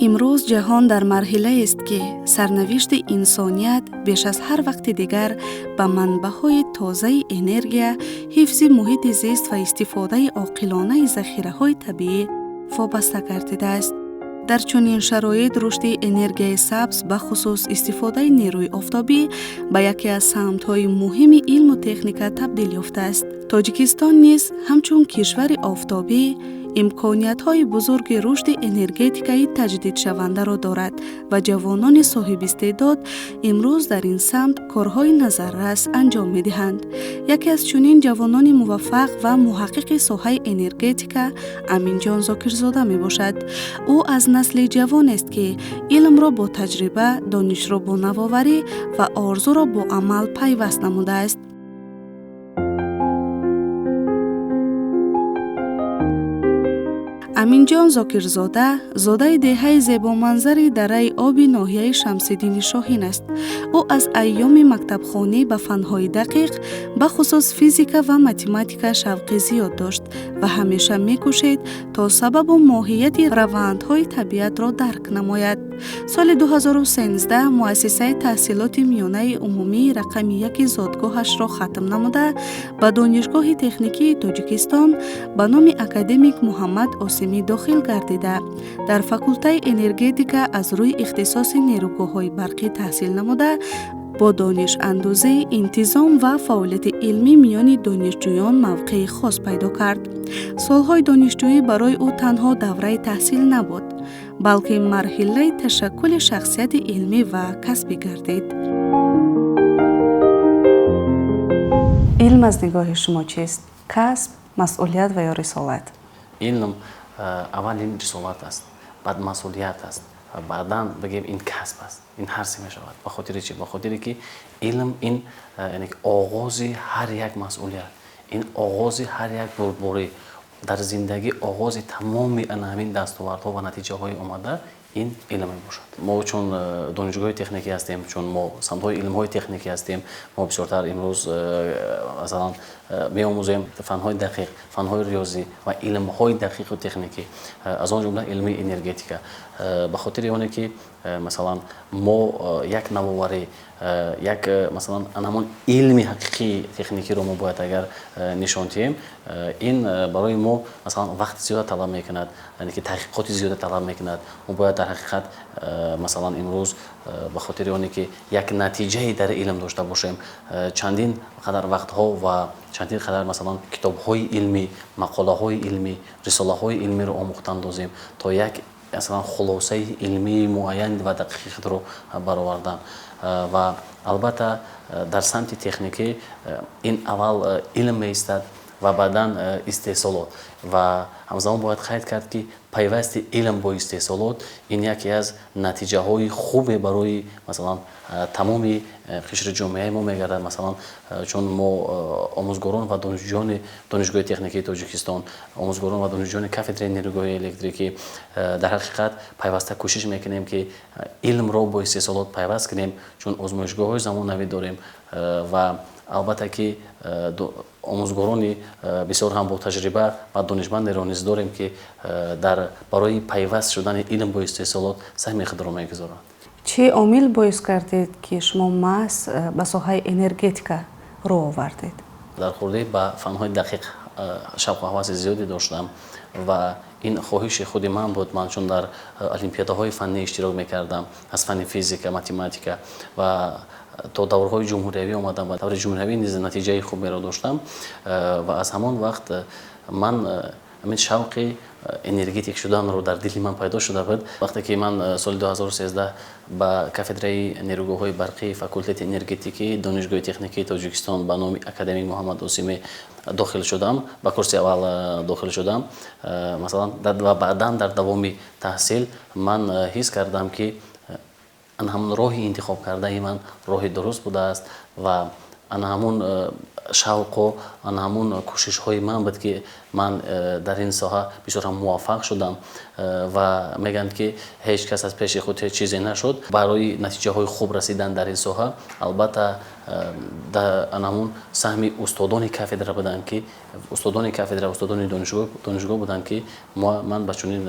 Имрӯз ҷаҳон дар марҳилаест, ки сарнавишти инсоният беш аз ҳар вақти дигар ба манбаъҳои тозаи энергия, ҳифзи муҳити зист ва истифодаи оқилонаи захираҳои табиӣ вобаста гардидааст. Дар чунин шароит рушди энергияи сабз, бахусус истифодаи нерӯи офтобӣ, ба яке аз самтҳои муҳими илму техника табдил ёфтааст. Тоҷикистон низ ҳамчун кишвари офтобӣ имкониятҳои бузурги рушди энергетикаи таҷдидшавандаро дорад ва ҷавонони соҳибистеъдод имрӯз дар ин самт корҳои назаррас анҷом медиҳанд. Яке аз чунин ҷавонони муваффақ ва муҳаққиқи соҳаи энергетика Аминҷон Зокирзода мебошад. Ӯ аз насли ҷавонест, ки илмро бо таҷриба, донишро бо навоварӣ ва орзуро бо амал пайваст намудааст. Аминҷон Зокирзода зодаи деҳаи зебоманзари дараи оби ноҳияи Шамсиддини Шоҳин аст. Ӯ аз айёми мактабхонӣ ба фанҳои дақиқ, бахусус физика ва математика шавқи зиёд дошт ва ҳамеша мекӯшид, то сабабу моҳияти равандҳои табиатро дарк намояд. Соли 2013 муассисаи таҳсилоти миёнаи умумии рақами яки зодгоҳашро хатм намуда, ба Донишгоҳи техникии Тоҷикистон ба номи академик Муҳаммад Осимӣ дохил гардида, дар факултаи энергетика аз рӯи ихтисоси нерӯгоҳҳои барқӣ таҳсил намуда, бо донишандӯзӣ, интизом ва фаъолияти илмӣ миёни донишҷӯён мавқеи хос пайдо кард. Солҳои донишҷӯӣ барои ӯ танҳо давраи таҳсил набуд, балки марҳилаи ташаккули шахсияти илмӣ ва касбӣ гардид. Илм аз нигоҳи шумо чист? Касб, масъулият ва ё рисолат? Илм аввал ин рисолат аст, баъд масъулият аст, баъдан бигем ин касб аст. Ин ҳар се мешавад. Ба хотири чӣ? Ба хотире ки илм ин яъне оғози ҳар як масъулият, ин оғози ҳар як бурдборӣ дар зиндагӣ, оғози тамоми ана ҳамин дастовардҳо ва натиҷаҳои омада ин илм мебошад. Мо чун донишгоҳи техникӣ ҳастем, чун мо самтҳои илмҳои техникӣ ҳастем, мо бисёртар имрӯз масалан меомӯзем фанҳои дақиқ, фанҳои риёзӣ ва илмҳои дақиқу техникӣ, аз он ҷумла илми энергетика. Ба хотири оне ки масалан мо як навоварӣ, як масалан ҳамон илми ҳақиқии техникиро мо бояд агар нишон диҳем, ин барои мо масалан вақти зиёда талаб мекунад, яъне ки таҳқиқоти зиёда талаб мекунад. Мо бояд дар ҳақиқат масалан имрӯз ба хотири оне ки як натиҷае дар илм дошта бошем, чандин қадар вақтҳо ва чандин қадар масалан китобҳои илмӣ, мақолаҳои илмӣ, рисолаҳои илмиро омӯхтан лозим, то як масалан хулосаи илмии муайян ва дақиқи худро баровардан. Ва албатта дар самти техникӣ ин аввал илм меистад ва баъдан истеҳсолот. Ва ҳамзамон бояд қайд кард, ки пайвасти илм бо истеҳсолот ин яке аз натиҷаҳои хубе барои масалан тамоми қишри ҷомеаи мо мегардад. Масалан чун мо омӯзгорон ва донишҷӯёни Донишгоҳи техникии Тоҷикистон, омӯзгорон ва донишҷӯёни кафедраи нерӯгоҳи электрикӣ дар ҳақиқат пайваста кӯшиш мекунем, ки илмро бо истеҳсолот пайваст кунем, чун озмоишгоҳҳои замонавӣ дорем ва албатта ки омӯзгорони бисёр ҳам бо таҷриба ва донишмандеро низ дорем, ки дар барои пайваст шудани илм бо истеҳсолот саҳми худро мегузоранд. Чӣ омил боис кардед, ки шумо маҳз ба соҳаи энергетика рӯ овардед? Дар хурдӣ ба фанҳои дақиқ шавқу ҳаваси зиёде доштам ва ин хоҳиши худи ман буд. Ман чун дар олимпиадаҳои фаннӣ иштирок мекардам аз фанни физика, математика ва то даврҳои ҷумҳуриявӣ омадам ва даври ҷумҳуриявӣ низ натиҷаи хуберо доштам ва аз ҳамон вақт ман ҳамин шавқи энергетик шуданро дар дили ман пайдо шуда буд. Вақте ки ман соли 2013 ба кафедраи нерӯгоҳҳои барқии факултети энергетикии Донишгоҳи техникии Тоҷикистон ба номи академик Муҳаммад Осимӣ дохил шудам, ба курси аввал дохил шудам, масалан ва баъдан дар давоми таҳсил ман ҳис кардам, ки ана ҳамон роҳи интихоб кардаи ман роҳи дуруст будааст ва ана ҳамон шавқу ана ҳамон кӯшишҳои ман буд, ки ман дар ин соҳа бисёр ҳам муваффақ шудам. Ва мегӯянд, ки ҳеҷ кас аз пеши худ ҳеҷ чизе нашуд. Барои натиҷаҳои хуб расидан дар ин соҳа албатта ана ҳамон саҳми устодони кафедра буданд, ки устодони кафедра, устодони донишгоҳ буданд, ки ман ба чунин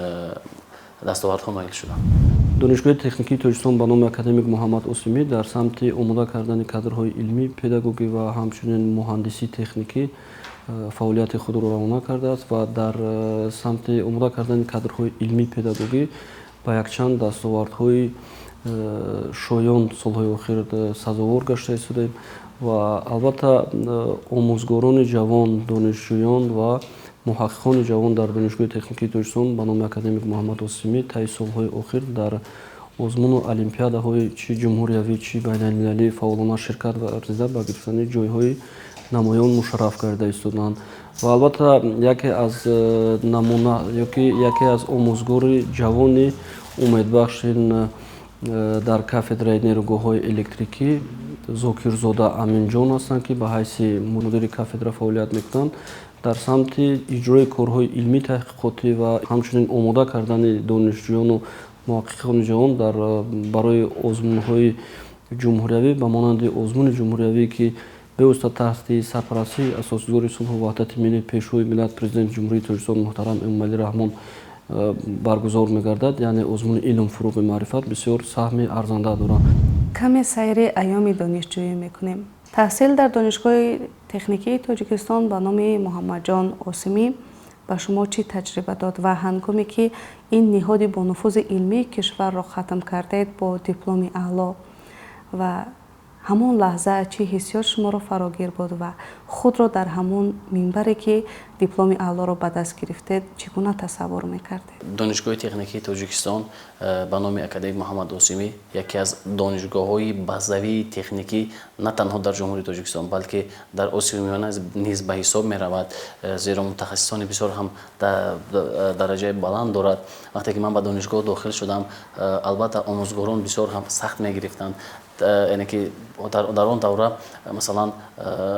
дастовардҳо ноил шудам. Донишгоҳи техникии Тоҷикистон ба номи академик Муҳаммад Осимӣ дар самти омода кардани кадрҳои илмӣ, педагогӣ ва ҳамчунин муҳандисии техникӣ фаъолияти худро равона кардааст ва дар самти омода кардани кадрҳои илмӣ педагогӣ ба якчанд дастовардҳои шоён солҳои охир сазовор гашта истодаем ва албатта омӯзгорони ҷавон, донишҷӯён ва муҳаққиқони ҷавон дар Донишгоҳи техникии Тоҷикистон ба номи академик Муҳаммад Осимӣ таи солҳои охир дар озмуну олимпиадаҳои чи ҷумҳуриявӣ, чи байналмилалӣ фаъолона ширкат варзида, ба гирифтани ҷойҳои намоён мушарраф карда истоданд. Ва албатта яке аз намуна ёки яке аз омӯзгори ҷавони умедбахш ин дар кафедраи нерӯгоҳҳои электрикӣ Зокирзода Аминҷон ҳастанд, ки ба ҳайси мудири кафедра фаъолият мекунанд. Дар самти иҷрои корҳои илмӣ таҳқиқотӣ ва ҳамчунин омода кардани донишҷӯёну муҳаққиқони ҷавон дар барои озмунҳои ҷумҳуриявӣ ба монанди озмуни ҷумҳуриявӣ, ки бевосита таҳти сарпарастии Асосгузори сулҳу ваҳдати миллӣ, Пешвои миллат, Президенти Ҷумҳурии Тоҷикистон муҳтарам Эмомалӣ Раҳмон баргузор мегардад, яъне озмуни «Илм фуруғи маърифат», бисёр саҳми арзанда доранд. Каме сайри айёми донишҷӯӣ мекунем. Таҳсил дар Донишгоҳи техникии Тоҷикистон ба номи Муҳаммадҷон Осимӣ ба шумо чӣ таҷриба дод ва ҳангоме ки ин ниҳоди бонуфузи илмии кишварро хатм кардед бо дипломи аъло ва ҳамон лаҳза чӣ ҳиссиёт шуморо фарогир буд ва худро дар ҳамон минбаре ки дипломи аълоро ба даст гирифтед, чӣ гуна тасаввур мекардед? Донишгоҳи техникии Тоҷикистон ба номи академик Муҳаммад Осимӣ яке аз донишгоҳҳои базавии техникӣ на танҳо дар Ҷумҳурии Тоҷикистон, балки дар Осиёи Миёна низ ба ҳисоб меравад, зеро мутахассисони бисёр ҳам дараҷаи баланд дорад. Вақте ки ман ба донишгоҳ дохил шудам, албатта омӯзгорон бисёр ҳам сахт мегирифтанд, яъне ки дар он давра, масалан,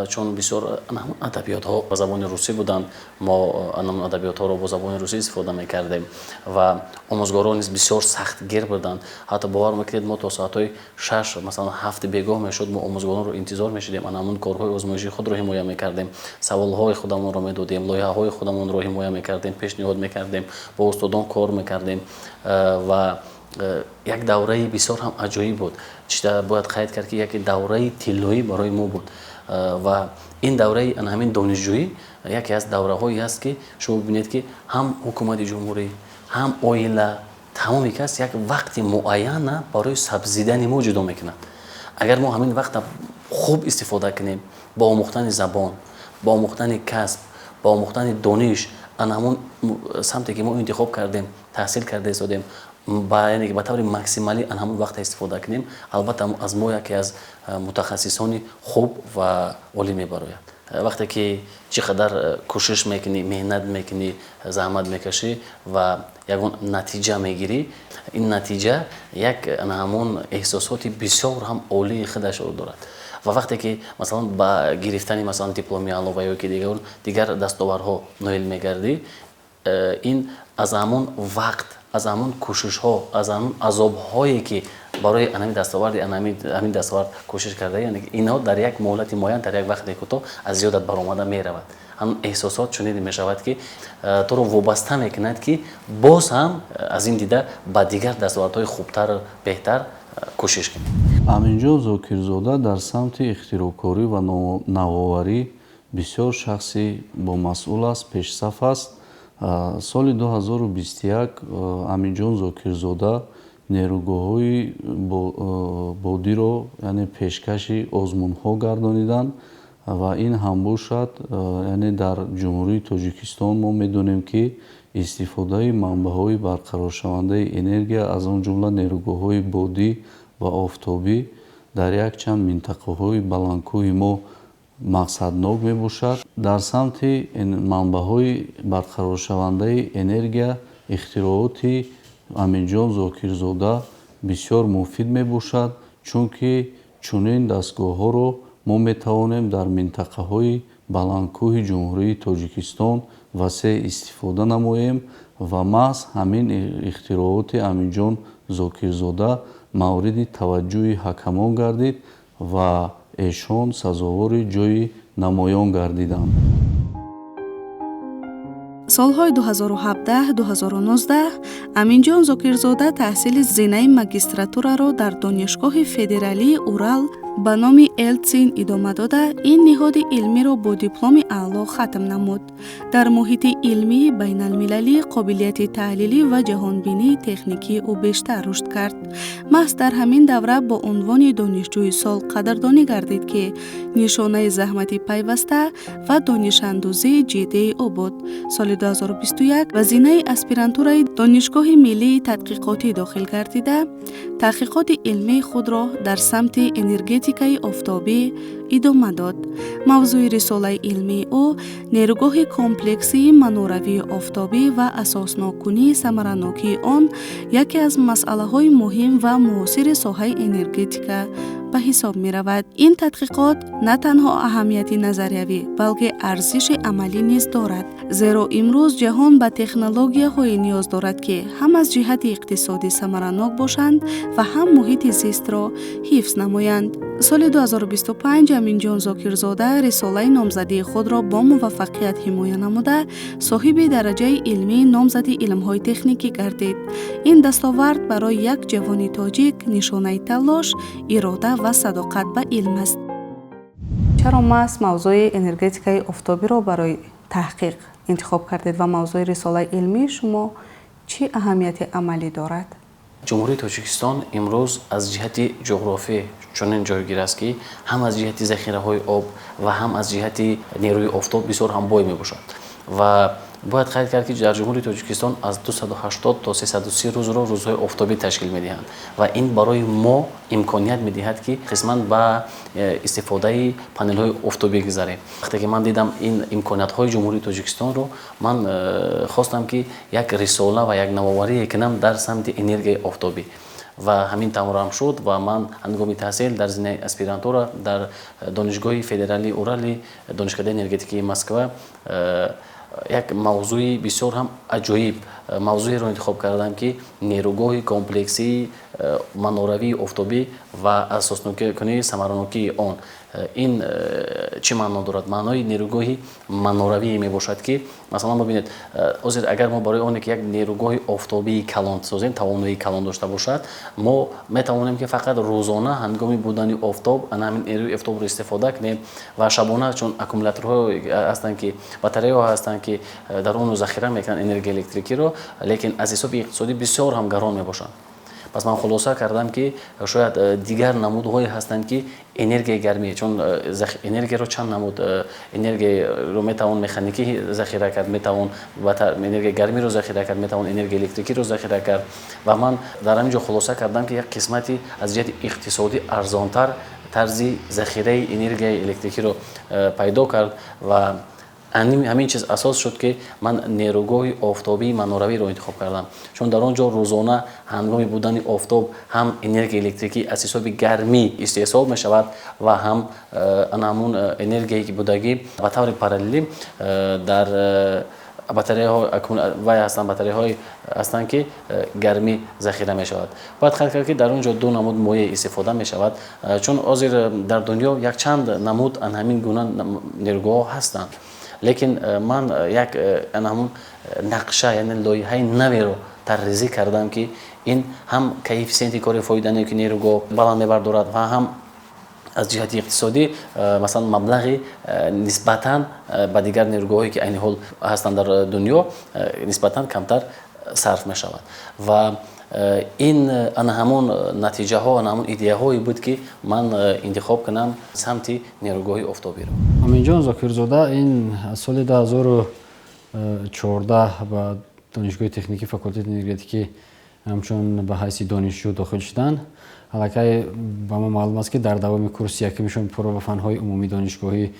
чун бисёр адабиётҳо ба забони русӣ буданд, мо адабиётҳоро бо забони русӣ истифода мекардем ва омӯзгорон низ бисёр сахтгир буданд. Ҳатто бовар мекунед, мо то соатҳои 6, масалан, 7 бегоҳ мешуд, мо омӯзгоронро интизор мешудем, ана ҳамон корҳои озмоишии худро ҳимоя мекардем, саволҳои худамонро медодем, лоиҳаҳои худамонро ҳимоя мекардем, пешниҳод мекардем, бо устодон кор мекардем ва як давраи бисёр ҳам аҷоиб буд. Чита бояд қайд кард, ки яке давраи тиллоӣ барои мо буд ва ин давраи ана ҳамин донишҷӯӣ яке аз давраҳое аст, ки шумо бибинед, ки ҳам ҳукумати ҷумҳурӣ, ҳам оила, тамоми кас як вақти муайяна барои сабзидани мо ҷудо мекунад. Агар мо ҳамин вақта хуб истифода кунем, бо омӯхтани забон, бо омӯхтани касб, бо омӯхтани дониш, ана ҳамон самте ки мо интихоб кардем, таҳсил карда истодем, яъне ки ба таври максималӣ ана ҳамон вақта истифода кунем, албатта аз мо яке аз мутахассисони хуб ва олӣ мебарояд. Вақте ки чӣ қадар кӯшиш мекунӣ, меҳнат мекунӣ, заҳмат мекашӣ ва ягон натиҷа мегирӣ, ин натиҷа як ана ҳамон эҳсосоти бисёр ҳам олии худашро дорад. Ва вақте ки, масалан, ба гирифтани, масалан, дипломи аъло ва ё ки дигар дастовардҳо ноил мегардӣ, ин аз ҳамон вақт, аз ҳамон кӯшишҳо, аз ҳамон азобҳое ки барои анами дастоварди ҳамин дастовард кӯшиш карда, яъне инҳо дар як муҳлати муайян, дар як вақти кӯтоҳ аз ёдат баромада меравад. Ҳамон эҳсосот чунин мешавад, ки туро вобаста мекунад, ки боз ҳам аз ин дида ба дигар дастовардҳои хубтар, беҳтар кӯшиш кунӣ. Аминҷон Зокирзода дар самти ихтироъкорӣ ва навоварӣ бисёр шахси бомасъул аст, пешсаф аст. Соли 2021 Аминҷон Зокирзода нерӯгоҳҳои бодиро, яъне, пешкаши озмунҳо гардониданд ва ин ҳам бошад, яъне, дар Ҷумҳурии Тоҷикистон мо медонем, ки истифодаи манбаъҳои барқароршавандаи энергия, аз он ҷумла нерӯгоҳҳои бодӣ ва офтобӣ, дар якчанд минтақаҳои баландкӯҳи мо мақсаднок мебошад. Дар самти манбаъҳои барқароршавандаи энергия ихтирооти Аминҷон Зокирзода бисёр муфид мебошад, чунки чунин дастгоҳҳоро мо метавонем дар минтақаҳои баландкӯҳи Ҷумҳурии Тоҷикистон васеъ истифода намоем ва маҳз ҳамин ихтирооти Аминҷон Зокирзода мавриди таваҷҷӯҳи ҳакамон гардид ва эшон сазовори ҷойи намоён гардиданд. Солҳои 2017-2019 Аминҷон Зокирзода таҳсили зинаи магистратураро дар Донишгоҳи федералии Урал ба номи Елтсин идома дода, ин ниҳоди илмиро бо дипломи аъло хатм намуд. Дар муҳити илмии байналмилалӣ қобилияти таҳлилӣ ва ҷаҳонбинии техникии ӯ бештар рушд кард. Маҳз дар ҳамин давра бо унвони донишҷӯи сол қадрдонӣ гардид, ки нишонаи заҳмати пайваста ва донишандӯзии ҷиддии ӯ буд. Соли 2021 ба зинаи аспирантураи Донишгоҳи миллии тадқиқотӣ дохил гардида, таҳқиқоти илмии худро дар самти энергетикаи офтобӣ идома дод. Мавзӯи рисолаи илмии ӯ нерӯгоҳи комплексии маноравии офтобӣ ва асосноккунии самаранокии он яке аз масъалаҳои муҳим ва муосири соҳаи энергетика ба ҳисоб меравад. Ин тадқиқот на танҳо аҳамияти назариявӣ, балки арзиши амалӣ низ дорад, зеро имрӯз ҷаҳон ба технологияҳое ниёз дорад, ки ҳам аз ҷиҳати иқтисодӣ самаранок бошанд ва ҳам муҳити зистро ҳифз намоянд. Соли 2025 Аминҷон Зокирзода рисолаи номзадии худро бо муваффақият ҳимоя намуда, соҳиби дараҷаи илмии номзади илмҳои техникӣ гардид. Ин дастовард барои як ҷавони тоҷик нишонаи талош, ирода ва садоқат ба илм аст. Чаро маҳз мавзӯи энергетикаи офтобиро барои таҳқиқ интихоб кардед ва мавзӯи рисолаи илмии шумо чӣ аҳамияти амалӣ дорад? Ҷумҳурии Тоҷикистон имрӯз аз ҷиҳати ҷуғрофӣ чунин ҷойгир аст, ки ҳам аз ҷиҳати захираҳои об ва ҳам аз ҷиҳати нерӯи офтоб бисёр ҳам бой мебошад. Ва бояд қайд кард, ки дар Ҷумҳурии Тоҷикистон аз 280 то 330 рӯзро рӯзҳои офтобӣ ташкил медиҳанд ва ин барои мо имконият медиҳад, ки қисман ба истифодаи панелҳои офтобӣ гузарем. Вақте ки ман дидам ин имкониятҳои Ҷумҳурии Тоҷикистонро, ман хостам, ки як рисола ва як навоварие кунам дар самти энергияи офтобӣ, ва ҳамин таврам шуд. Ва ман ҳангоми таҳсил дар зинаи аспирантура дар Донишгоҳи федералии Урали Донишкадаи энергетикии Москва як мавзӯи бисёр ҳам аҷоиб мавзӯеро интихоб кардам, ки нерӯгоҳи комплексии маноравии офтобӣ ва асосноккунии самаранокии он. Ин чӣ маъно дорад? Маънои нерӯгоҳи маноравие мебошад, ки масалан бибинед, ҳозир агар мо барои оне ки як нерӯгоҳи офтобии калон созем, тавоноии калон дошта бошад, мо метавонем, ки фақат рӯзона ҳангоми будани офтоб ана ҳамин нерӯи офтобро истифода кунем ва шабона, чун аккумуляторҳо ҳастанд, ки батареяҳо ҳастанд, ки дар он захира мекунанд энергияи электрикиро, лекин аз ҳисоби иқтисодӣ бисёр ҳам гарон мебошанд. Пас ман хулоса кардам, ки шояд дигар намудҳое ҳастанд, ки энергияи гармӣ, чун энергияро чанд намуд энергияро метавон механикӣ захира кард, метавон энергияи гармиро захира кард, метавон энергияи электрикиро захира кард. Ва ман дар ҳамин ҷо хулоса кардам, ки як қисмати аз ҷиҳати иқтисодӣ арзонтар тарзи захираи энергияи электрикиро пайдо кард ва ҳамин чиз асос шуд, ки ман нерӯгоҳи офтобии маноравиро интихоб кардам, чун дар он ҷо рӯзона ҳангоми будани офтоб ҳам энергияи электрикӣ аз ҳисоби гармӣ истеҳсол мешавад ва ҳам ана ҳамун энергияе ки будагӣ ба таври параллелӣ дар батареяҳо вай ҳастанд, батареяҳое ҳастанд, ки гармӣ захира мешавад. Бояд қайд кард, ки дар он ҷо ду намуд моеъ истифода мешавад, чун ҳозир дар дунё якчанд намуд ан ҳамин гуна нерӯгоҳҳо ҳастанд, лекин ман як ана ҳамун нақша, яъне лоиҳаи наверо тарҳрезӣ кардам, ки ин ҳам коэффисиенти кори фоиданоки нерӯгоҳ баланд мебардорад ва ҳам аз ҷиҳати иқтисодӣ, масалан, маблағи нисбатан ба дигар нерӯгоҳҳое, ки айни ҳол ҳастанд дар дунё, нисбатан камтар сарф мешавад. Ва ин ана ҳамон натиҷаҳо, ана ҳамон идеяҳое буд, ки ман интихоб кунам самти нерӯгоҳи офтобиро. Аминҷон Зокирзода ин аз соли 2014 ба Донишгоҳи техникӣ, факултети энергетикӣ ҳамчун ба ҳайси донишҷӯ дохил шуданд. Аллакай ба мо маълум аст, ки дар давоми курси якумишон пурра ба фанҳои умумии донишгоҳӣ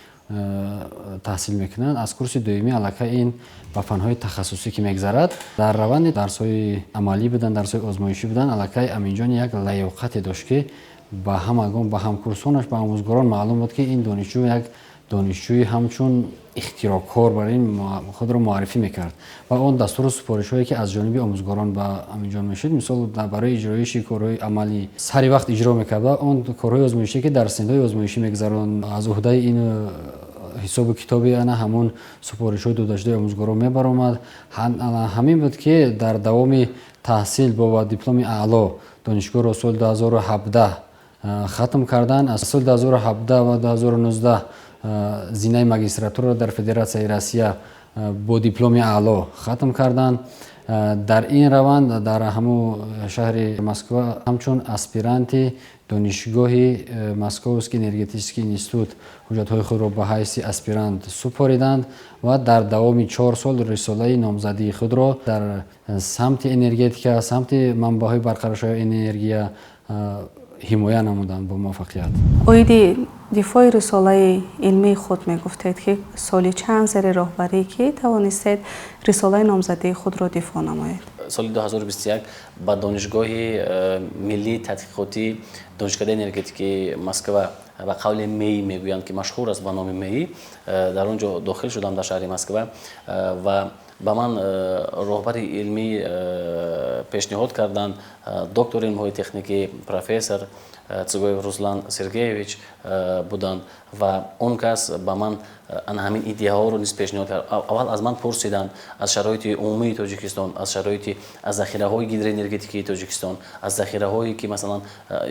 таҳсил мекунанд. Аз курси дуюмӣ аллакай ин ба фанҳои тахассусӣ ки мегзарад, дар раванди дарсҳои амалӣ будан, дарсҳои озмоишӣ будан, аллакай Аминҷон як лаёқате дошт, ки ба ҳамагон, ба ҳамкурсонаш, ба омӯзгорон маълум буд, ки ин донишҷӯ як донишҷӯи ҳамчун ихтироъкор бар ин худро муаррифӣ мекард. Ва он дастуру супоришҳое, ки аз ҷониби омӯзгорон ба Аминҷон мешуд, мисол, барои иҷроиши корҳои амалӣ сари вақт иҷро мекард ва он корҳои озмоишие, ки дар синфҳои озмоишӣ мегузаронд, аз уҳдаи ин ҳисобу китоби ана ҳамон супоришҳои додашудаи омӯзгорон мебаромад. Ҳамин буд, ки дар давоми таҳсил бо дипломи аъло донишгоҳро соли 2017 хатм карданд. Аз соли 2017 ва 2019 зинаи магистратураро дар Федератсияи Россия бо дипломи аъло хатм карданд. Дар ин раванд дар ҳамун шаҳри Москва ҳамчун аспиранти донишгоҳи Московский энергетический институт ҳуҷҷатҳои худро ба ҳайси аспирант супориданд ва дар давоми 4 сол рисолаи номзадии худро дар самти энергетика, самти манбаъҳои барқароршавии энергия ҳимоя намуданд бо муваффақият. Оиди дифои рисолаи илмии худ мегуфтед, ки соли чанд, зери роҳбарии кӣ тавонистед рисолаи номзадии худро дифоъ намоед? Соли 2021 ба Донишгоҳи миллии тадқиқотии Донишкадаи энергетикии Москва, ба қавли МЭИ мегӯянд, ки машҳур аст ба номи МЭИ, дар он ҷо дохил шудам, дар шаҳри Москва, ва ба ман роҳбари илмӣ пешниҳод карданд, доктори илмҳои техникӣ, профессор Цугоев Руслан Сергеевич буданд. Ва он кас ба ман ана ҳамин идеяҳоро низ пешниҳод кард. Аввал аз ман пурсиданд аз шароити умумии Тоҷикистон, аз шароити, аз захираҳои гидроэнергетикии Тоҷикистон, аз захираҳое, ки масалан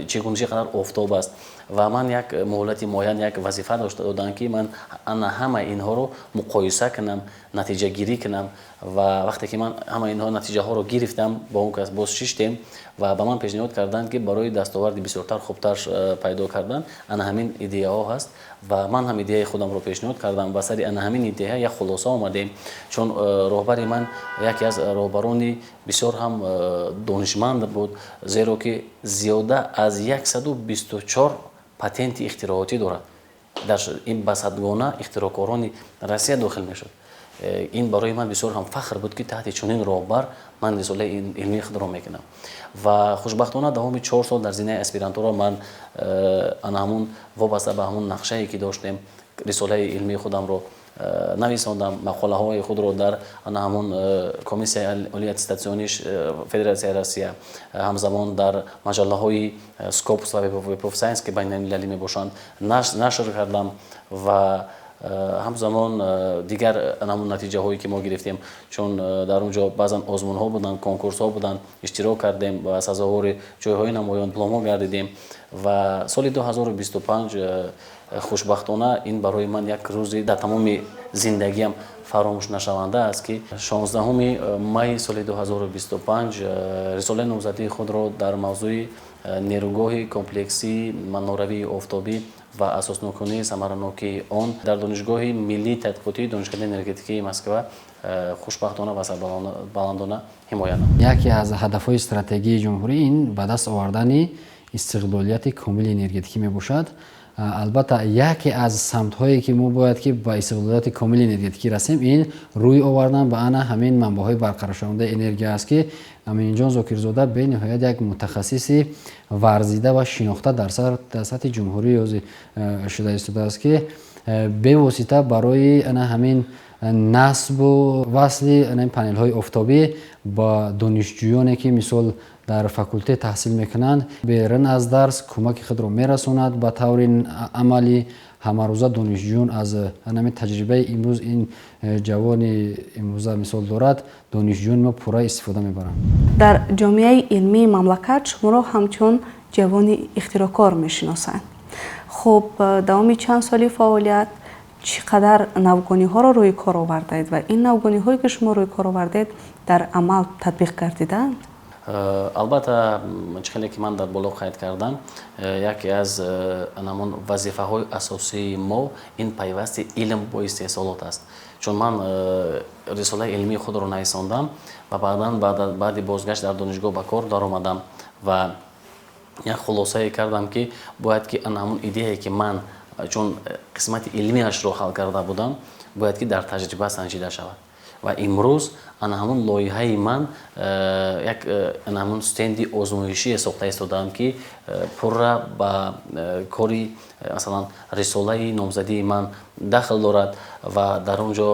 чӣ гуна, чӣ қадар офтоб аст. Ва ман як муҳлати муайян, як вазифа дошта доданд, ки ман ана ҳама инҳоро муқоиса кунам, натиҷагирӣ кунам. Ва вақте ки ман ҳама инҳо натиҷаҳоро гирифтам, бо он кас боз шиштем ва ба ман пешниҳод карданд, ки барои дастоварди бисёртар, хубтар пайдо кардан ана ҳамин идеяҳо ҳаст. Ва ман ҳам идеяи худамро пешниҳод кардам ва сари ана ҳамин идея як хулоса омадем, чун роҳбари ман яке аз роҳбарони бисёр ҳам донишманд буд, зеро ки зиёда аз 124 патенти ихтироотӣ дорад. Дар ин ба садгона ихтироъкорони Россия дохил мешуд. Ин барои ман бисёр ҳам фахр буд, ки таҳти чунин роҳбар ман рисолаи илмии худро мекунам. Ва хушбахтона давоми 4 сол дар зинаи аспирантура ман ана ҳамун вобаста ба ҳамун нақшае, ки доштем, рисолаи илмии худамро нависондам, мақолаҳои худро дар ана ҳамун Комиссияи олии аттестатсионии Федератсияи Россия, ҳамзамон дар маҷаллаҳои Scopus ва Web of Science, ки байналмилалӣ мебошанд, нашр кардам. Ва ҳамзамон дигар ҳамун натиҷаҳое, ки мо гирифтем, чун дар он ҷо баъзан озмунҳо буданд, конкурсҳо буданд, иштирок кардем ва сазовори ҷойҳои намоён, дипломҳо гардидем. Ва соли 2025 хушбахтона ин барои ман як рӯзи дар тамоми зиндагиам фаромӯшнашаванда аст, ки 16 майи соли 2025 рисолаи номзадии худро дар мавзӯи нерӯгоҳи комплексии маноравии офтобӣ ва асоснокунии самаранокии он дар Донишгоҳи миллии тадқиқотии Донишкадаи энергетикии Москва хушбахтона ва сарбаландона ҳимоя намуд. Яке аз ҳадафҳои стратегии ҷумҳурӣ ин ба даст овардани истиқлолияти комили энергетикӣ мебошад. Албатта, яке аз самтҳое, ки мо бояд ки ба истиқлолияти комили энергетикӣ расем, ин рӯй овардан ба ана ҳамин манбаъҳои барқароршавандаи энергия аст, ки Аминҷон Зокирзода бениҳоят як мутахассиси варзида ва шинохта дар сатҳи ҷумҳурӣ шуда истодааст, ки бевосита барои ана ҳамин насбу васли панелҳои офтобӣ ба донишҷӯёне, ки мисол дар факултет таҳсил мекунанд, берун аз дарс кӯмаки худро мерасонад. Ба таври амалӣ ҳамарӯза донишҷӯён аз ҳамин таҷрибаи имрӯз ин ҷавони имрӯза мисол дорад, донишҷӯёни мо пурра истифода мебаранд. Дар ҷомеаи илмии мамлакат шуморо ҳамчун ҷавони ихтироъкор мешиносанд. Хуб, давоми чанд соли фаъолият чӣ қадар навгониҳоро рӯи кор овардаед ва ин навгониҳое, ки шумо рӯи кор овардаед, дар амал татбиқ гардидаанд? Албатта, чӣ хеле ки ман дар боло қайд кардам, яке аз ҳамон вазифаҳои асосии мо ин пайвасти илм бо истеҳсолот аст. Чун ман рисолаи илмии худро нависондам ва баъдан баъди бозгашт дар донишгоҳ ба кор даромадам ва як хулосае кардам, ки бояд ки ана ҳамон идеяе, ки ман чун қисмати илмиашро ҳал карда будам, бояд ки дар таҷриба санҷида шавад. Ва имрӯз ана ҳамон лоиҳаи ман як ана ҳамон стенди озмоишие сохта истодаам, ки пурра ба кори, масалан, рисолаи номзадии ман. дахл дорад ва дар он ҷо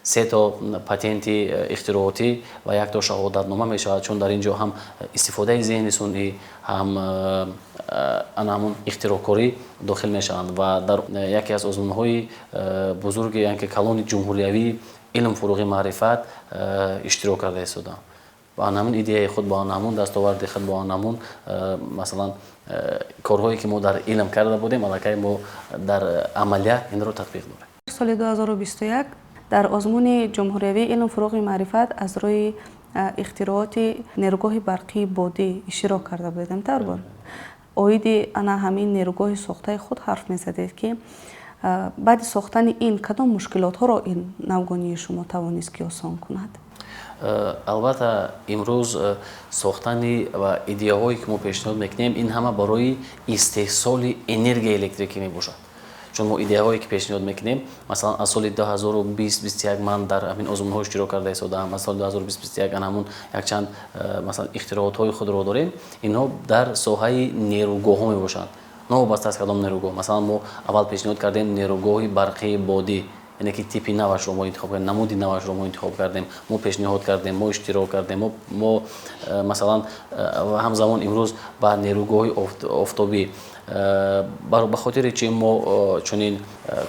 3 то патенти ихтироотӣ ва 1 то шаҳодатнома мешавад, чун дар ин ҷо ҳам истифодаи зеҳни сунъӣ, ҳам ана ҳамун ихтироъкорӣ дохил мешаванд. Ва дар яке аз озмунҳои бузурги, яъне ки калони ҷумҳуриявии илм, фуруғи маърифат иштирок карда истодам. Ба ҳамун идеяи худ, ба ҳамун дастоварди худ, ба ҳамун масалан корҳое ки мо дар илм карда будем, аллакай мо дар амалият инро татбиқ дорем. Соли 2021 дар озмуни ҷумҳуриявии илм, фуруғи маърифат аз рӯи ихтирооти нерӯгоҳи барқии бодӣ иштирок карда будем. Тавр буд? Оиди ана ҳамин нерӯгоҳи сохтаи худ ҳарф мезадед, ки баъди сохтани ин кадом мушкилотҳоро ин навгонии шумо тавонист ки осон кунад? Албатта, имрӯз сохтани ва идеяҳое ки мо пешниҳод мекунем, ин ҳама барои истеҳсоли энергияи электрикӣ мебошад. Чун мо идеяҳое ки пешниҳод мекунем, масалан аз соли 2020-21 ман дар ҳамин озмунҳо иштирок карда истодаам, аз соли 2020-21 ана ҳамун якчанд масалан ихтироотҳои худро дорем, инҳо дар соҳаи нерӯгоҳҳо мебошанд. Новобаста аз кадом нерӯгоҳ. Масалан, мо аввал пешниҳод кардем нерӯгоҳи барқии бодӣ, яъне ки типи навашро мо интихоб кардем, намуди навашро мо интихоб кардем, мо пешниҳод кардем, мо иштирок кардем, мо масалан ҳамзамон имрӯз ба нерӯгоҳи офтобӣ, ба хотири чи мо чунин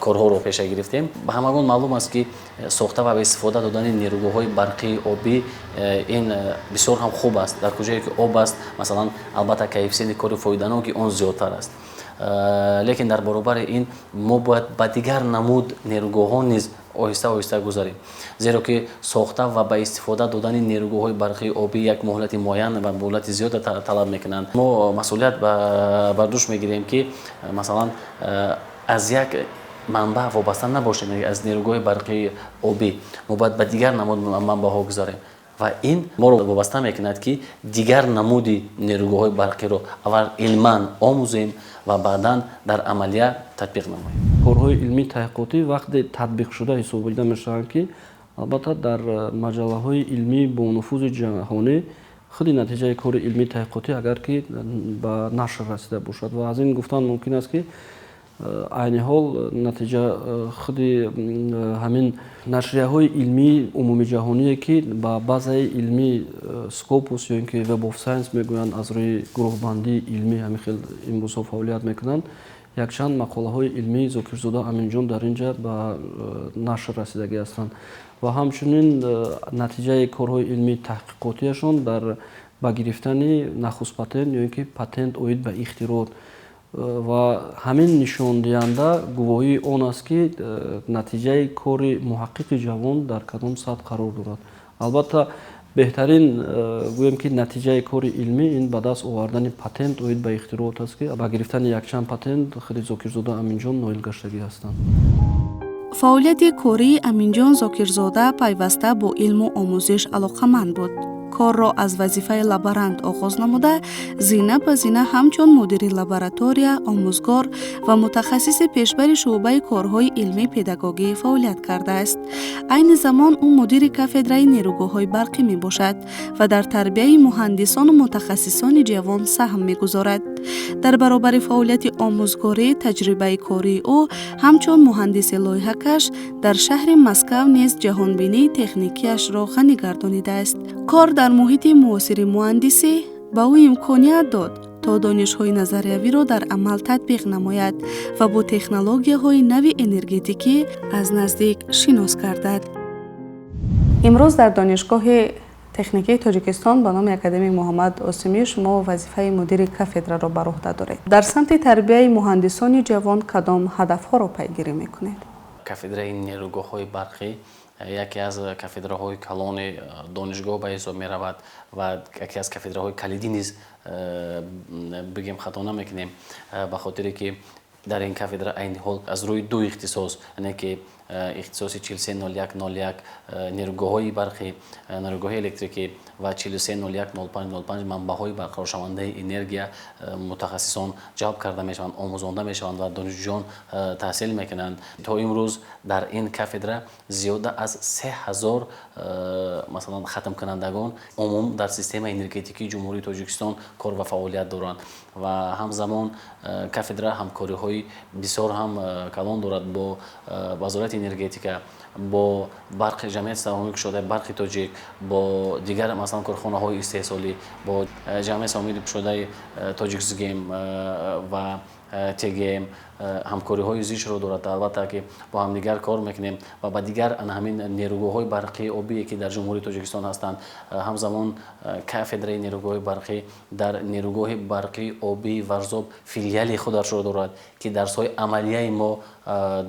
корҳоро пеша гирифтем. Ба ҳамагон маълум аст, ки сохта ва ба истифода додани нерӯгоҳҳои барқии обӣ ин бисёр ҳам хуб аст. Дар куҷое ки об аст, масалан, албатта коэффисиенти кори фоиданоки он зиёдтар аст. Лекин дар баробари ин мо бояд ба дигар намуд нерӯгоҳҳо низ оҳиста оҳиста гузарем, зеро ки сохта ва ба истифода додани нерӯгоҳҳои барқии обӣ як муҳлати муайян ва муҳлати зиёда талаб мекунанд. Мо масъулият бар дӯш мегирем, ки масалан аз як манбаъ вобаста набошем, аз нерӯгоҳи барқии обӣ мо бояд ба дигар намуд манбаъҳо гузарем ва ин моро вобаста мекунад, ки дигар намуди нерӯгоҳҳои барқиро аввал илман омӯзем ва баъдан дар амалия татбиқ намоем. Корҳои илмии таҳқиқотӣ вақте татбиқшуда ҳисобида мешаванд, ки албатта дар маҷаллаҳои илмии бонуфузи ҷаҳонӣ худи натиҷаи кори илмии таҳқиқотӣ агар ки ба нашр расида бошад. Ва аз ин гуфтан мумкин аст, ки айни ҳол натиҷа худи ҳамин нашрияҳои илмии умумиҷаҳоние, ки ба базаи илмии Scopus ё ин ки Web of Science мегӯянд, аз рӯи гурӯҳбандии илмӣ ҳамин хел имрӯзҳо фаъолият мекунанд, якчанд мақолаҳои илмии Зокирзода Аминҷон дар ин ҷа ба нашр расидагӣ ҳастанд. Ва ҳамчунин натиҷаи корҳои илмии таҳқиқотиашон дар ба гирифтани нахуст патент ё ин ки патент оид ба ихтироот, ва ҳамин нишондиҳанда гувоҳии он аст, ки натиҷаи кори муҳаққиқи ҷавон дар кадом сатҳ қарор дорад. Албатта, беҳтарин гӯем ки натиҷаи кори илмӣ ин ба даст овардани патент оид ба ихтироот аст, ки ба гирифтани якчанд патент худи Зокирзода Аминҷон ноил гаштагӣ ҳастанд. Фаъолияти кории Аминҷон Зокирзода пайваста бо илму омӯзиш алоқаманд буд. Корро аз вазифаи лаборант оғоз намуда, зина ба зина ҳамчун мудири лаборатория, омӯзгор ва мутахассиси пешбари шӯъбаи корҳои илмии педагогӣ фаъолият кардааст. Айни замон ӯ мудири кафедраи нерӯгоҳҳои барқӣ мебошад ва дар тарбияи муҳандисону мутахассисони ҷавон саҳм мегузорад. Дар баробари фаъолияти омӯзгорӣ, таҷрибаи кории ӯ ҳамчун муҳандиси лоиҳакаш дар шаҳри Москав низ ҷаҳонбинии техникияшро ғанӣ гардонидааст. Кор дар муҳити муосири муҳандисӣ ба ӯ имконият дод, то донишҳои назариявиро дар амал татбиқ намояд ва бо технологияҳои нави энергетикӣ аз наздик шинос гардад. Имрӯз дар Донишгоҳи техникии Тоҷикистон ба номи академик Муҳаммад Осимӣ шумо вазифаи мудири кафедраро бар уҳда доред. Дар самти тарбияи муҳандисони ҷавон кадом ҳадафҳоро пайгирӣ мекунед? Кафедраи нерӯгоҳҳои барқӣ яке аз кафедраҳои калони донишгоҳ ба ҳисоб меравад ва яке аз кафедраҳои калидӣ низ бигем, хато намекунем, ба хотире ки дар ин кафедра айни ҳол аз рӯи ду ихтисос, яъне ки Ихтисоси 430101 нерӯгоҳҳои барқӣ, нерӯгоҳи электрикӣ ва 43010505 манбаъҳои барқароршавандаи энергия мутахассисон ҷалб карда мешаванд, омӯзонда мешаванд ва донишҷӯён таҳсил мекунанд. То имрӯз дар ин кафедра зиёда аз 3000, масалан, хатмкунандагон умум дар системаи энергетикии Ҷумҳурии Тоҷикистон кор ва фаъолият доранд. Ва ҳамзамон кафедра ҳамкориҳои бисёр ҳам калон дорад бо Вазорати энергетика, бо барқи Ҷамъияти саҳомии кушодаи Барқи Тоҷик, бо дигар, масалан, корхонаҳои истеҳсолӣ, бо Ҷамъияти саҳомии кушодаи Тоҷиксгем ва ТГМ ҳамкориҳои зичро дорад. Албатта, ки бо ҳамдигар кор мекунем ва ба дигар ана ҳамин нерӯгоҳҳои барқии обие, ки дар Ҷумҳурии Тоҷикистон ҳастанд. Ҳамзамон кафедраи нерӯгоҳи барқӣ дар нерӯгоҳи барқии обии Варзоб филиали худашро дорад, ки дарсҳои амалияи мо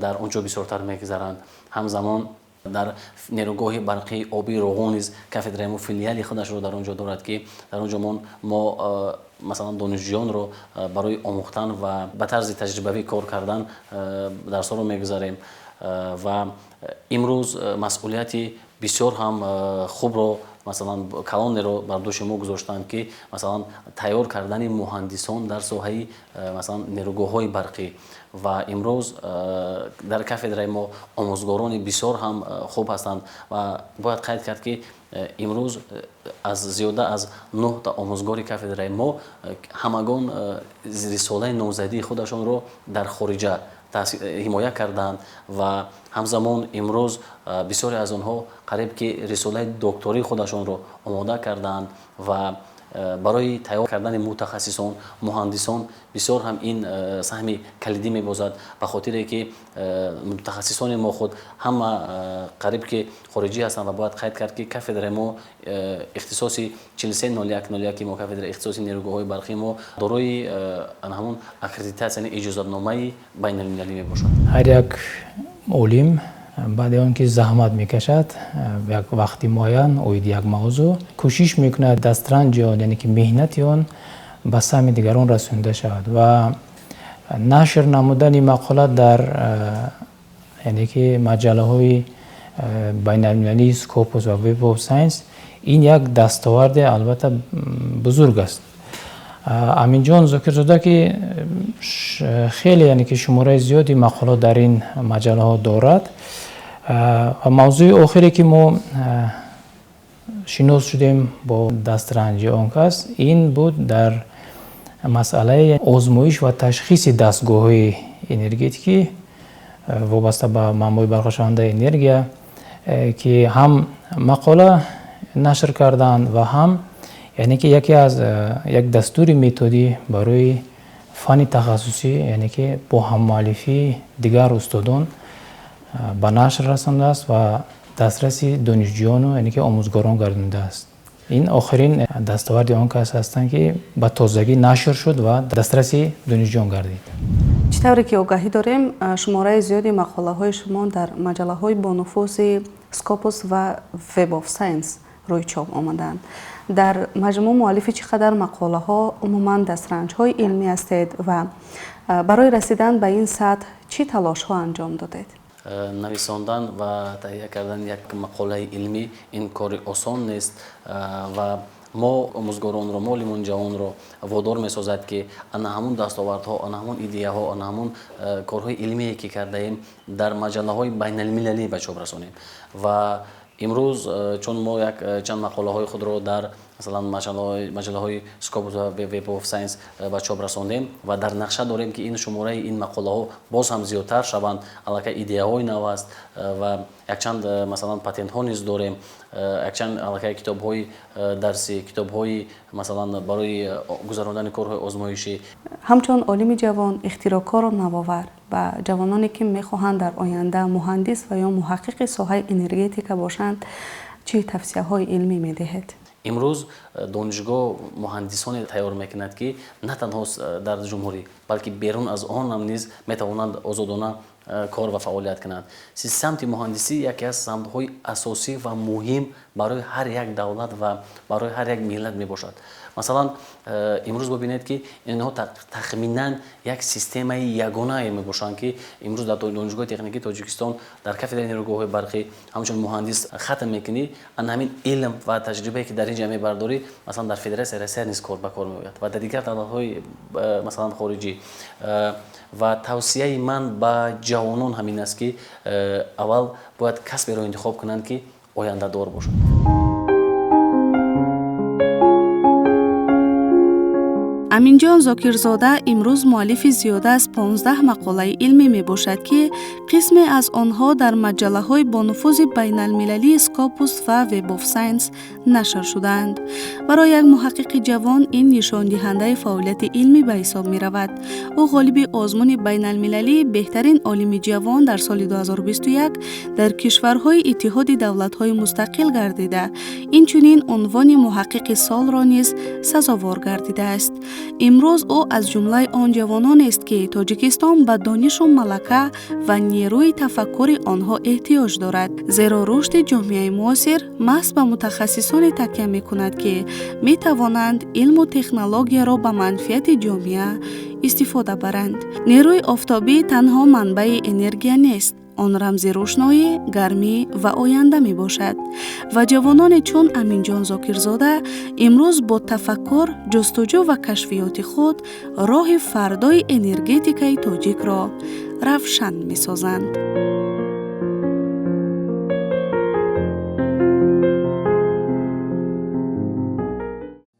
дар он ҷо бисёртар мегузаранд. Ҳамзамон дар нерӯгоҳи барқии обии Роғун низ кафедраи мо филиали худашро дар он ҷо дорад, ки дар он ҷо мо, масалан, донишҷӯёнро барои омӯхтан ва ба тарзи таҷрибавӣ кор кардан дарсҳоро мегузарем. Ва имрӯз масъулияти бисёр ҳам хубро, масалан, калонеро бар дӯши мо гузоштанд, ки, масалан, тайёр кардани муҳандисон дар соҳаи, масалан, нерӯгоҳҳои барқӣ. Ва имрӯз дар кафедраи мо омӯзгорони бисёр ҳам хуб ҳастанд. Ва бояд қайд кард, ки имрӯз аз зиёда аз нӯҳта омӯзгори кафедраи мо ҳамагон рисолаи номзадии худашонро дар хориҷа ҳимоя карданд ва ҳамзамон имрӯз бисёре аз онҳо қариб ки рисолаи доктории худашонро омода карданд. Ва барои тайёр кардани мутахассисон, муҳандисон бисёр ҳам ин саҳми калидӣ мебозад, ба хотире ки мутахассисони мо худ ҳама қариб ки хориҷӣ ҳастанд. Ва бояд қайд кард, ки кафедраи мо, ихтисоси 430101 мо, кафедраи ихтисоси нерӯгоҳҳои барқии мо дорои ҳамон аккредитатсия, яъне иҷозатномаи байналмилалӣ мебошад. Ҳар як олим баъди он ки заҳмат мекашад, як вақти муайян оиди як мавзӯъ кӯшиш мекунад, дастранҷи он, яъне ки меҳнати он ба саҳми дигарон расонида шавад. Ва нашр намудани мақола дар, яъне ки, маҷаллаҳои байналмилалии Scopus ва Web of Science ин як дастоварде, албатта, бузург аст. Аминҷон Зокирзода, ки хеле, яъне ки, шумораи зиёди мақолот дар ин маҷаллаҳо дорад. Ва мавзӯи охире, ки мо шинос шудем бо дастранҷи он кас, ин буд дар масъалаи озмоиш ва ташхиси дастгоҳҳои энергетикӣ вобаста ба манбаъҳои барқароршавандаи энергия, ки ҳам мақола нашр карданд ва ҳам, яъне ки, яке аз як дастури методӣ барои фанни тахассусӣ, яъне ки, бо ҳаммуаллифии дигар устодон ба нашр расондааст ва дастраси донишҷӯёну, яъне ки, омӯзгорон гардонидааст. Ин охирин дастоварди он кас ҳастанд, ки ба тозагӣ нашр шуд ва дастраси донишҷӯён гардид. Чӣ тавре ки огаҳӣ дорем, шумораи зиёди мақолаҳои шумо дар маҷаллаҳои бонуфузи Scopus ва Web of Science рӯи чоп омадаанд. Дар маҷмӯъ муаллифи чӣ қадар мақолаҳо, умуман дастранҷҳои илмӣ ҳастед ва барои расидан ба ин сатҳ чӣ талошҳо анҷом додед? Нависондан ва таҳия кардани як мақолаи илмӣ ин кори осон нест. Ва мо омӯзгоронро, мо олимони ҷавонро водор месозад, ки ана ҳамун дастовардҳо, ана ҳамун идеяҳо, ана ҳамун корҳои илмие, ки кардаем, дар маҷаллаҳои байналмилалӣ ба чоп расонем. Ва имрӯз, чун мо як чанд мақолаҳои худро дар, масалан, маҷаллаҳои Scopus ва Web of Science ба чоп расондем ва дар нақша дорем, ки ин шумораи ин мақолаҳо боз ҳам зиёдтар шаванд. Аллакай идеяҳои нав аст ва якчанд, масалан, патентҳо низ дорем, якчанд аллакай китобҳои дарсӣ, китобҳои, масалан, барои гузарондани корҳои озмоишӣ. Ҳамчун олими ҷавон, ихтироъкору навовар, ба ҷавононе, ки мехоҳанд дар оянда муҳандис ва ё муҳаққиқи соҳаи энергетика бошанд, чӣ тавсияҳои илмӣ медиҳед? Имрӯз донишгоҳ муҳандисоне тайёр мекунад, ки на танҳо дар ҷумҳурӣ, балки берун аз он ҳам низ метавонанд озодона кор ва фаъолият кунанд. Самти муҳандисӣ яке аз самтҳои асосӣ ва муҳим Барои ҳар як давлат ва барои ҳар як миллат мебошад. Масалан, имрӯз бибинед, ки инҳо тахминан як системаи ягонае мебошанд, ки имрӯз дар Донишгоҳи техникии Тоҷикистон дар кафедраи нерӯгоҳҳои барқӣ ҳамчун муҳандис хатм мекунӣ, ана ҳамин илм ва таҷрибае, ки дар ин ҷа мебардорӣ, масалан, дар Федератсияи Россия низ кор ба кор меояд ва дар дигар давлатҳои, масалан, хориҷӣ. Ва тавсияи ман ба ҷавонон ҳамин аст, ки аввал бояд касберо интихоб кунанд, ки ояндадор бошад. Аминҷон Зокирзода имрӯз муаллифи зиёда аз 15 мақолаи илмӣ мебошад, ки қисме аз онҳо дар маҷаллаҳои бонуфузи байналмилалии Scopus ва Web of Science нашр шудаанд. Барои як муҳаққиқи ҷавон ин нишондиҳандаи фаъолияти илмӣ ба ҳисоб меравад. Ӯ ғолиби озмуни байналмилалии беҳтарин олими ҷавон дар соли 2021 дар кишварҳои Иттиҳоди давлатҳои мустақил гардида, инчунин унвони муҳаққиқи солро низ сазовор гардидааст. Имрӯз ӯ аз ҷумлаи он ҷавононест, ки Тоҷикистон ба донишу малака ва нерӯи тафаккури онҳо эҳтиёҷ дорад, зеро рушди ҷомеаи муосир маҳз ба мутахассисоне такя мекунад, ки метавонанд илму технологияро ба манфиати ҷомеа истифода баранд. Нерӯи офтобӣ танҳо манбаи энергия нест, он рамзи рӯшноӣ, гармӣ ва оянда мебошад. Ва ҷавононе чун Аминҷон Зокирзода имрӯз бо тафаккур, ҷустуҷӯ ва кашфиёти худ роҳи фардои энергетикаи тоҷикро равшан месозанд.